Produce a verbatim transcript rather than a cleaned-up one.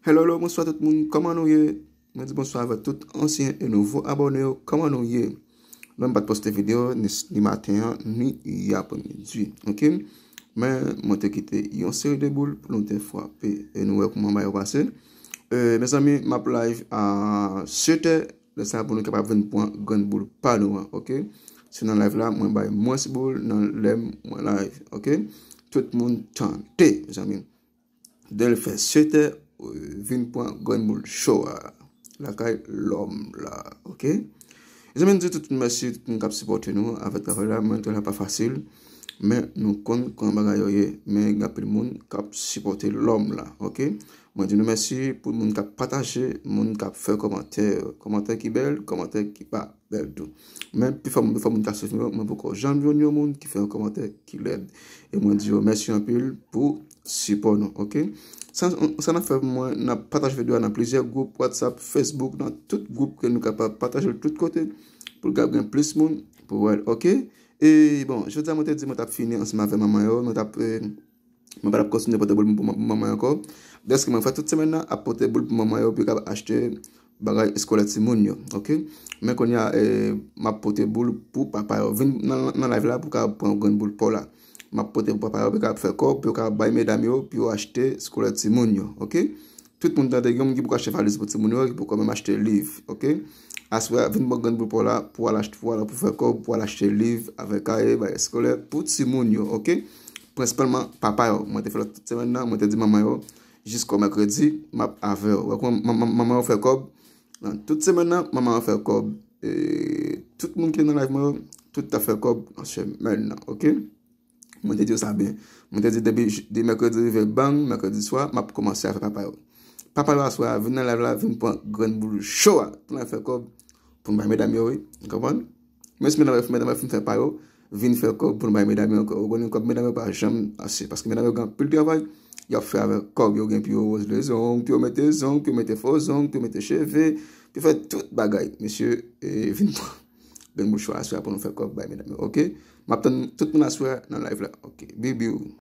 Hello, hello, bonswa tout moun, kòman nou ye? Mwen di bonswa avèk tout ansyen e nouvo abòne yo, kòman nou ye? Mwen pa t poste videyo ni, ni maten an, ni yè apremidi, ok? Men mwen te kite yon seri de boul pou nou te frape e nou wè kòman bagay yo pase. E, mezanmi, m ap live a sèt è, lè sa pou nou kapab vin pran grenn boul pa nou an, ok? Se nan live la, mwen bay mwens boul nan lè mwen live, ok? Tout moun tande, mezanmi. Dèl fè sèt è, vin pran grenn boul cho a lakay lòm la, ok? Mezanmi, m di tout moun mèsi, tout moun k ap sipòte nou avèk travay la. Mwen, travay la pa fasil, men nou konn kòman bagay yo ye. Men gen anpil moun k ap sipòte lòm la, ok? Mwen di nou mèsi pou moun k ap pataje, moun k ap fè kòmantè, kòmantè ki bèl, kòmantè ki pa bèl tou. Men pi fò moun, pi fò moun ka swiv nou, mwen poko janm jwenn yon moun ki fè yon kòmantè ki lèd. E mwen di yo mèsi anpil pou sipò nou, ok? Sa, sa n ap fè pou mwen, n ap pataje videyo a nan plizyè gwoup, WhatsApp, Facebook, nan tout gwoup ke nou kapab pataje l tout kote pou l ka gen plis moun pou wè l, ok? E bon, jodi a mwen te di mwen t ap fini ansanm avè manman yo, nou t ap, eh, mwen pa t ap kontinye pote boul pou man-, pou manman yo ankò. Dèske mwen fè tout semèn nan ap pote boul pou manman yo pou yo kapab achte bagay eskolè timoun yo, ok? Men kounye a, eh, m ap pote boul pou papa yo. Vin nan, nan live la pou kapab pran grenn boul pa w la. M ap pote pou papa yo, pou yo kapab fè kòb, pou yo kapab bay medam yo, pou yo achte eskolè timoun yo, ok? Tout moun tande, gen moun ki poko achte valiz pou timoun yo, ki poko menm achte liv, ok? Aswè a, vin pran grenn boul pa w la, pou al achte, pou al, pou fè kòb, pou al achte liv, avèk kaye, bagay eskolè, pou timoun yo, ok? Prensipalman, papa yo. Mwen te fè l tout semèn nan, mwen te di manman yo, jiska mèkredi, m ap avè yo. Wè kòman man-, man-, manman yo fè kòb. Nan tout semèn nan, manman yo fè kòb. E tout moun ki nan live mwen yo, tout ap fè kòb nan semèn nan, ok? Mwen te di yo sa byen. Mwen te di depi j-, de mèkredi rive bang, mèkredi swa, m ap kòmanse avè papa yo. Papa yo aswè a, vin nan live la, vin pran grenn boul cho a. Pou n al fè kòb, pou n bay medam yo, wi. Ou konprann? Men si medam yo, medam yo fin fè pa yo, vin fè kòb pou n bay medam yo ankò. Ou konnen kòb medam yo pa janm ase. Paske medam yo gen anpil travay, y ap fè avèk kòb. Yo gen pou yo woz lezong, pou yo mete zong, pou yo mete fo zong, pou yo mete cheve, pou yo fè tout bagay. Mesye, e, vin pran grenn boul cho a aswè a pou nou fè kòb bay medam yo, ok? M ap tann tout moun aswè a nan live la, ok? Bibiw.